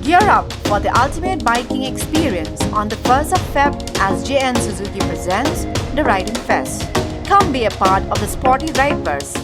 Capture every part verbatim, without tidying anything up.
Gear up for the ultimate biking experience on the first of Feb as J N Suzuki presents the Riding Fest. Come be a part of the sporty Rideverse.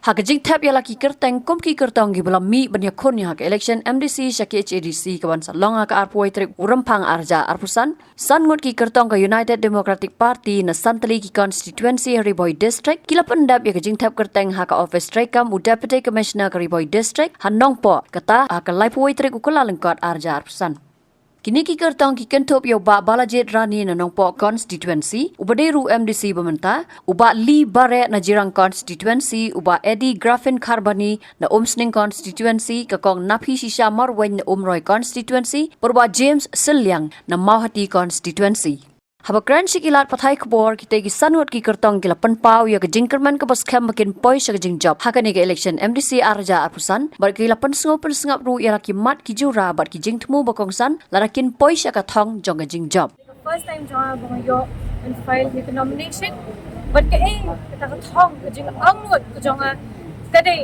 Ha ka jingthep ïa la ki kyrteng kum ki kyrtong kiba la mih ban ïakhun ïa ka election M D C sha K H A D C ka ban sa long ha ka arphew tarik u Rymphang arhajar arphew san, san ngut ki kyrtong ka United Democratic Party na san tylli ki constituency ha Ri Bhoi District ki la pyndep ïa ka jingthep kyrteng ha ka office treikam u Deputy Commissioner ka Ri Bhoi District ha Nongpoh, kata ha ka laiphew tarik u Kyllalyngkot arhajar arphew san. Kine ki kyrtong ki kynthup ïa u Bah Balajied Rani na Nongpoh constituency, uba dei ruh M D C ba mynta, u Bah Lee Bareh na Jirang constituency, u Bah Eddie Graffin Kharbani na Umsning constituency, ka Kong Naphishisha Marwein na Umroi constituency, bad u Bah James Sylliang na Mawhati constituency. Haba kren sha ki lad pathai khubor, kita ki san ngut ki kyrtong ki la pynpaw ïa ka jingkyrmen kaba skhem ba kin poi sha ka jingjop ha kane ka election M D C arhajar arphew san, bad ki la pynsngew pynsngap ruh ïa la ki mat ki jura bad ki jingthmu ba kongsan lada kin poi sha ka thong jong ka jingjop. First time jong nga ba nga ïoh ban file ïa ka nomination. Bad kaei kata ka thong, ka jingangnud ka jong nga ka dei,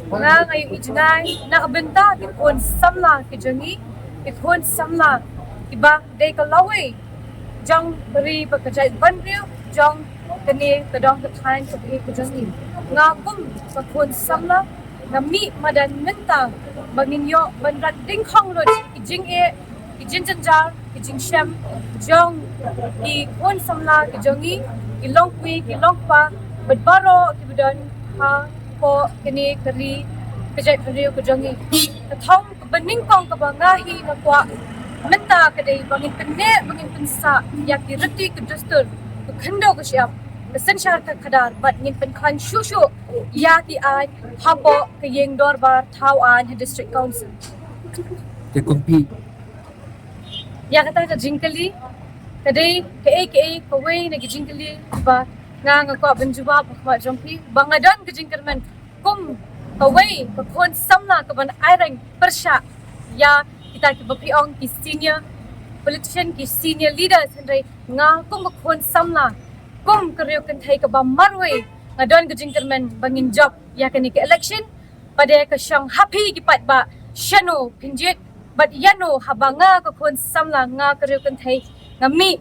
nga nga ïohi jngai na ka bynta ki khun samla ki jong ngi, ki khun samla kiba dei ka lawei jong ka ri bad ka jaitbynriew jong kane ka dong ka thaiñ ka ri ka jong ngi. Nga kum ka khun samla nga mih madan mynta ba ngin ïoh ban rat dyngkhong lut ki jingeh, ki jingjynjar, ki jingshem jong ki khun samla ki jong ngi, ki longkmie, ki longkpa bad baroh kiba don hapoh kane ka ri ka jaitbynriew ka jong ngi. Ka thong kaba nyngkong kaba nga hi nga kwah mynta ka dei ba ngin pynneh, ba ngin pynsah ïa ki riti ki dustur, ka khyndew ka shyiap, ka synshar ka khadar, bad ngin pynkhlaiñ shuh shuh ïa ki aiñ hapoh ka ïing dorbar thaw aiñ ha District Council. Te kum phi, ïa kata ka jingkylli ka dei kaei kaei kawei na ki jingkylli ba nga nga kwah ban jubab ha khmat jong phi, ba nga don ka jingkyrmen kum kawei ka khun samla kaban aireng pyrshah ïa kita kiba phi ong ki senior politician, ki senior leaders, hynrei nga kum ka khun samla, kum ka riew kynthei kaba marwei, nga don ka jingkyrmen ba ngin jop ïa kane ka election. Bad ka shong ha phi ki paidbah, shano phin jied bad ïano, haba nga ka khun samla, nga ka riew kynthei, nga mih,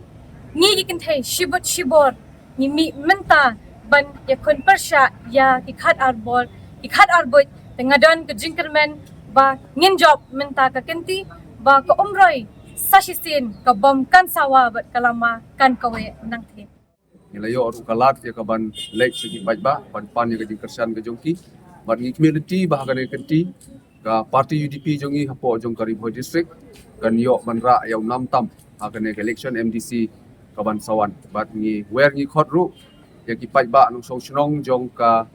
ngi ki kynthei shibut shibor ngi mih mynta ban ïakhun pyrshah ïa ki khat ar bor, ki khat ar buit. Te nga don ka jingkyrmen ba ngin jop mynta ka kynti, ba ka Umroi sa shisien, ka bom kan sawa bad ka lama kan kaweh nangtei. Ngi la ïoh ruh ka lad ïa ka ban leit sha ki paidbah ban pan ïa ka jingkyrshan ka jong ki. Bad ngi khmih lynti ba ha kane ka kynti ka party U D P jong ngi hapoh jong ka Ri Bhoi District kan ïoh ban rah ïa u nam tam ha kane ka election M D C kaban sa wan. Bad ngi wer ngi khot ruh ïa ki paidbah nongshong shnong jong ka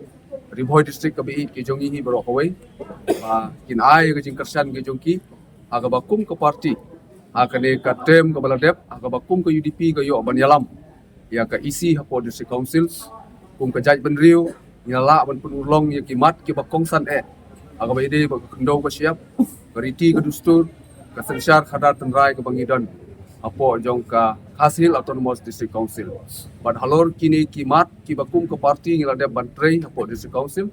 Ri Bhoi District kaba ïeit ka jong ngi hi baroh kawei ba kin ai ïa ka jingkyrshan ka jong ki ha kaba kum ka party ha kane ka term kaba la dep, ha kaba kum ka U D P ka ïoh ban ïalam ïa ka E C hapoh District Council. Kum ka jaitbynriew ngi la lah ban pynurlong ïa ki mat kiba kongsan eh, ha kaba ïadei bad ka khyndew ka shyiap, ka riti ka dustur, ka synshar khadar tynrai kaba ngi don hapoh jong ka Khasi Hills Autonomous District Council. Bad halor kine ki mat kiba kum ka party ngi la dep ban trei hapoh District Council,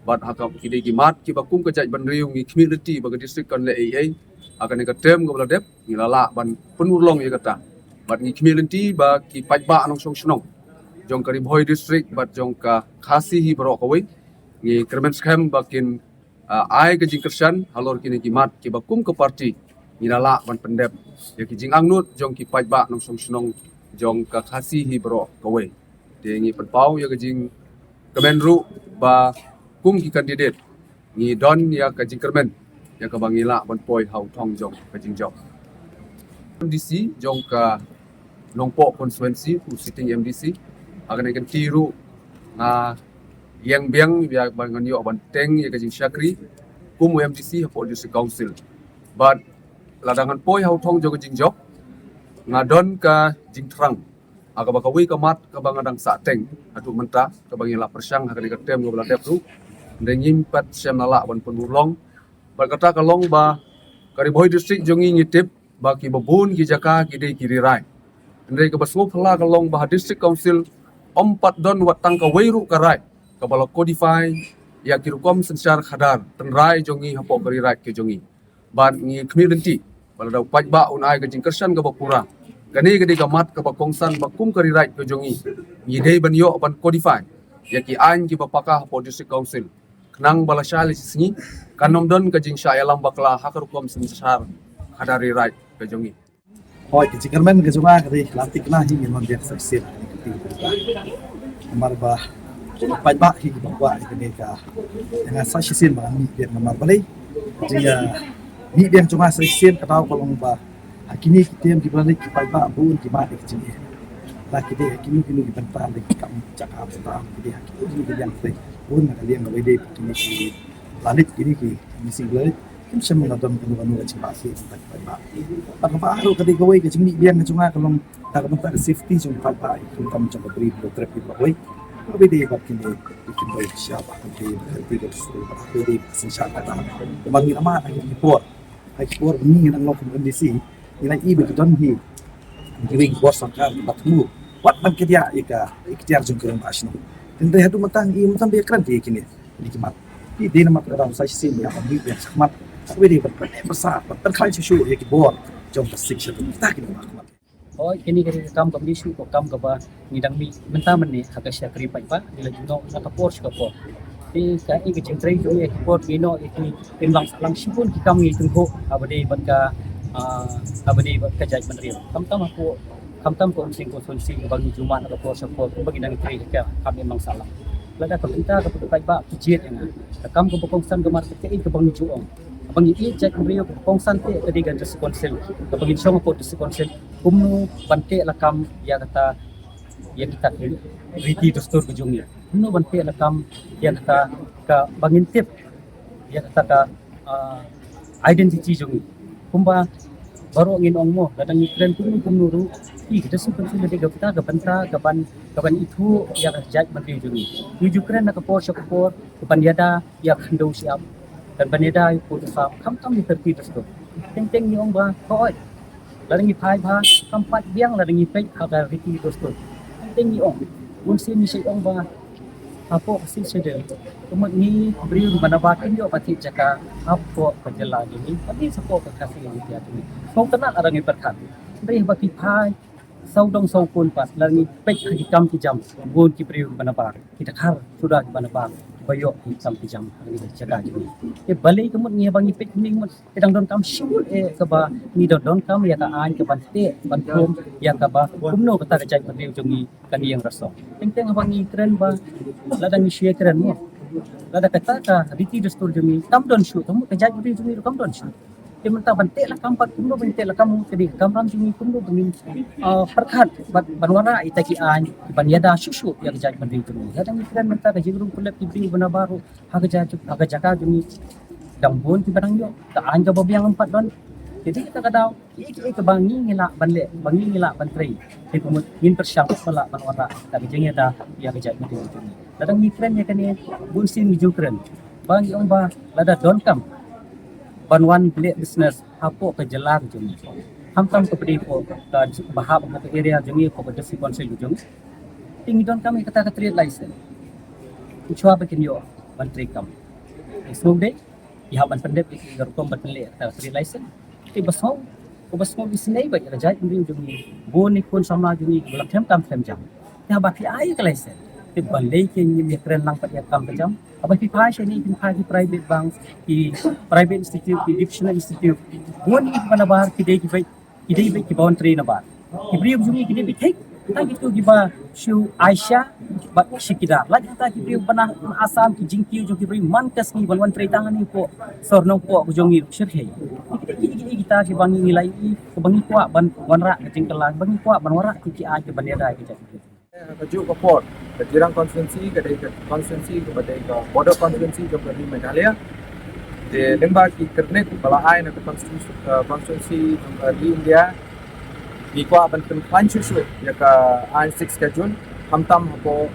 bad ha ka, ki dei ki mat kiba kum ka jaitbynriew, ngi khmih lynti ba ka district kan leh ei ei ha kane ka term kaba la dep, ngi la lah ban pynurlong ïa kata. Bad ngi khmih lynti ba ki paidbah nongshong shnong jong ka Ri Bhoi District bad jong ka Khasi hi baroh kawei, ngi kyrmen skhem ba kin, ah, ai ka jingkyrshan halor kine ki mat kiba kum ka party ngi la lah ban pyndep ïa ki jingangnud jong ki paidbah nongshong shnong jong ka Khasi hi baroh kawei. Te ngi pynpaw ïa ka jingkmen ruh ba kum ki candidate ngi don ïa ka jingkyrmen ïa kaba ngi lah ban poi ha u thong jong ka jingjop. M D C jong ka Nongpoh constituency, u sitting M D C, ha kane ka kynti ruh nga ïeng biang ïa ba ngan ïoh ban teng ïa ka jingshakri kum u M D C hapoh District Council. Bad lada ngan poi ha u thong jong ka jingjop, nga don ka jingthrang ha kaba kawei ka mat kaba nga dang sah teng haduh mynta, kaba ngi la pyrshang ha kane ka term kaba la dep ruh. Hynrei ngim pat shym la lah ban pynurlong. Bad kata ka long ba ka Ri Bhoi District jong ngi ngi tip ba kiba bun ki jaka ki dei ki ri raid. Hynrei kaba sngewphylla ka long ba ha District Council ym pat don wat tang kawei ruh ka raid kaba la codify ïa ki rukom synshar khadar tynrai jong ngi hapoh ka ri raid ka jong ngi. Bad ngi khmih lynti ba lada u paidbah un ai ka jingkyrshan kaba pura, kane ka dei ka mat kaba kongsan ba kum ka riraid ka jong ngi, ngi dei ban ïoh ban codify ïa ki aiñ kiba paka hapoh District Council, khnang ba lashai lashisngi kan ym don ka jingshah ïalam bakla ha ka rukom synshar khadar riraid ka jong ngi. Hooid, ka jingkyrmen ka jong nga ka dei, la thikna hi ngin wan biang sa shisien ha kane ka kti ka. Namar ba paidbah hi kiba kwah ïa kane ka, ïa nga sa shisien ba ngan mih biang namar balei. Ka jingmih biang jong nga sa shisien ka daw ka long ba ha kine ki term kiba la leit ki paidbah bun ki mad ïa ka jingeh. La ki dei ha kino kino ki bynta, la ki kam jaka bynta, ki dei ha kino kino ki liang, ki dei bun na ka liang kaba ïadei bad kine ki la leit, kine ki missing la leit. Kim shym la don kano kano ka jingbahsih na ka bynta ki paidbah. Bad kaba ar ruh ka dei kawei ka jingmih biang ka jong nga ka long na ka bynta ka safety jong ki paidbah, khamtam jong ka briew, briew trep ki briew wei. Kaba ïadei bad kine ki kyndoh ki shyiap, kaba ïadei bad ka dustur, kaba ïadei bad ka synshar kata. Kaba ngi la mad ha ki por, ha ki por ba ngi ngi dang long kum M D C, ngi la ïohi ba ki don hi kiwei ki bor sorkar kiba thmu wat ban kdiah ïa ka iktiar jong ki rangbah shnong. Hynrei haduh mynta ngi ym tang ba ïakren ïa kine. Ki mat. Ki dei na mat ka dang sa shisien ïa ka mih biang shakhmat. Sa kawei dei ban pyneh pyrsa, ban pynkhlaiñ shuh shuh ïa ki bor jong ka Sixth Schedule. Kita ki dei na mat. Hooid, kine ki dei ka kam kaba dei shuh, ka kam kaba ngi dang mih mynta mynne ha ka shakri paidbah, ngi la ju noh na ka por sha ka por. Te kaei ka jingtrei jong ngi ha ki por ngi noh ïa ki, im lang sahlang shibun ki kam ngi tynjuh haba dei bad ka, ah, haba dei bad ka jaitbynriew. Khamtam hapoh, khamtam ka Umsning constituency kaba ngi ju mad na ka por sha ka por, kumba ngi dang trei ha ka kam im lang sahlang. Lada ka bynta kaba ka paidbah ki jied ïa nga, ka kam kaba kongsan ka mat ka, kaei kaba ngi ju ong, kaba ngi ïeit jaitbynriew, kaba kongsan te ka dei ka District Council, kaba ngin shong hapoh District Council, kumno ban teh lakam ïa kata, ïa kita ki riti dustur ka jong ngi, kumno ban teh lakam ïa kata, kaba ngin tip ïa kata ka, ah, identity jong ngi. Kumba baroh ngin ong mo, lada ngi kren kumno kumno ruh, i ka District Council ka dei kata ka bynta kaban, kaban ithuh ïa ka jaitbynriew jong ngi. Ngi ju kren na ka por sha ka por kaban ïada ïa ka khyndew shyiap, kaban ïada ïa ka pud ka sam, khamtam ïa ka riti dustur. Teng teng ngi ong ba hooid, lada ngi phai bha kam pat biang lada ngi peit ha ka riti dustur. Teng teng ngi ong, bun sien ngi shait ong ba hapoh ka Sixth Schedule, ka mut ngi briew ba nabar kim ïoh ban thied jaka hapoh ka jylla jong ngi, ka dei hapoh ka Khasi Jaintia jong ngi. Sngewtynnat lada ngi pyrkhat. Hynrei haba ki phai saw dong saw pun pat, lada ngi peit ha ki kam ki jam, bun ki briew ba nabar ki dkhar suda ki ba nabar ba ïoh ki kam ki jam ha kane ka jaka jong ngi. Te balei ka mut ngi, haba ngi peit ngi mut te dang donkam shibun eh kaba ngi dang donkam ïa ka aiñ kaban teh ban khum ïa kaba kumno kata ka jaitbynriew jong ngi kan ïeng rasong. Teng teng haba ngi kren ba lada ngi shu ïakren mo, lada kata ka riti dustur jong ngi kam don shuh, ka mut ka jaitbynriew jong ngi ruh kam don shuh. Te mynta ban teh lakam pat, kumno ban teh lakam, ka dei ka kamram jong ngi, kumno ban, ah, pyrkhat bad ban wanrah ïa kita ki aiñ kiban ïada shuh shuh ïa ka jaitbynriew jong ngi. Lada ngi kren mynta ka jingrung pyllep ki briew ba nabar ruh ha ka ja-, ha ka jaka jong ngi dang bun kiba dang ïoh, ka aiñ kaba biang ym pat don. Te dei kata ka daw kiei kiei kaba ngi ngi lah ban leh, ba ngi ngi lah ban trei, te ka mut ngin pyrshang ba lah ban wanrah ïa ka jingïada ïa ka jaitbynriew jong ngi. Lada ngi kren ïa kane, bun sien ngi ju kren ba ngi ong ba lada donkam ban wan leh business hapoh ka jylla ka jong ngi, khamtam kaba dei hapoh ka, ba hap hapoh ka area jong ngi, hapoh ka District Council ka jong ngi, te ngi donkam ïa kata ka trade license. Shuwa ba kin ïoh ban trei kam, te sngewdei ki hap ban pyndep ïa ka rukom ban pynleh kata ka trade license. Te ba sngew, kaba sngew isynei bad ïa ka jaitbynriew jong ngi, bun ki khun samla jong ngi kiba la khlem kam khlem jam. Te haba phi ai ïa ka license, te balei ke ngim ïakren lang pat ïa ka kam ka jam? Haba phi phai shane, phi phai ki private bank, ki private institute, ki educational institute, bun kiba nabar ki dei kiba, ki dei kiba wan trei nabar. Ki briew jong ngi ki dei beit thik, tang kito kiba shu aisha bad shikidar. Lait hangta ki briew ba na Assam, ki jingkiew jong ki briew man ka sngi ban wan trei tang hangne hapoh sor Nongpoh ka jong ngi Shyrkhei. Ki dei ki, ki, kita kiba ngi, ngi la ïohi, kiba ngi kwah ban wanrah ka jingkylla, ba ngi kwah ban wanrah ki, ki aiñ kiban ïada ïa ka jaitbynriew. Kajuh ka por ka Jirang constituency ka dei ka constituency kaba dei ka border constituency jong ka ri Meghalaya. Te lyngba ki kyrnik ba la ai na ka constituency, ka constituency jong ka ri India, ngi kwah ban pynkhlaiñ shuh shuh ïa ka aiñ Sixth Schedule, khamtam hapoh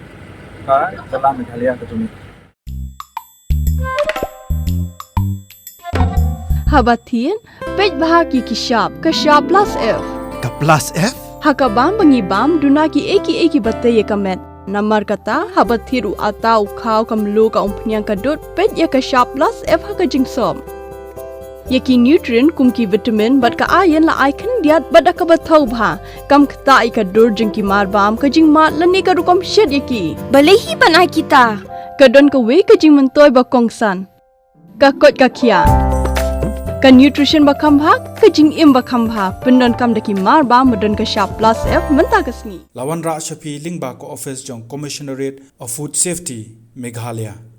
ka jylla Meghalaya ka jong ngi. Haba thied, peit bha ki, ki shap, ka shap plus F. Ka plus F? Ha ka bam ba ngi bam, duna kiei kiei kiba tei ïa ka met. Namar kata, haba thied u atta, u khaw, ka mluh, ka umphniang, ka dud, peit ïa ka shap plus F ha ka jingsop. Ïa ki nutrient kum ki vitamin bad ka iron la ai khyndiat bad da kaba thaw bha. Kam ktah ïa ka dur jong ki marbam, ka jingmad lane ka rukom shet ïa ki. Balei hi ban ai kita? Ka don kawei ka jingmyntoi ba kongsan. Ka koit ka khiah. Ka nutrition ba kham bha, ka jingim ba kham bha. Pyndonkam da ki marbam ba don ka shap plus F mynta ka sngi. La wanrah sha phi lyngba ka office jong Commissionerate of Food Safety, Meghalaya.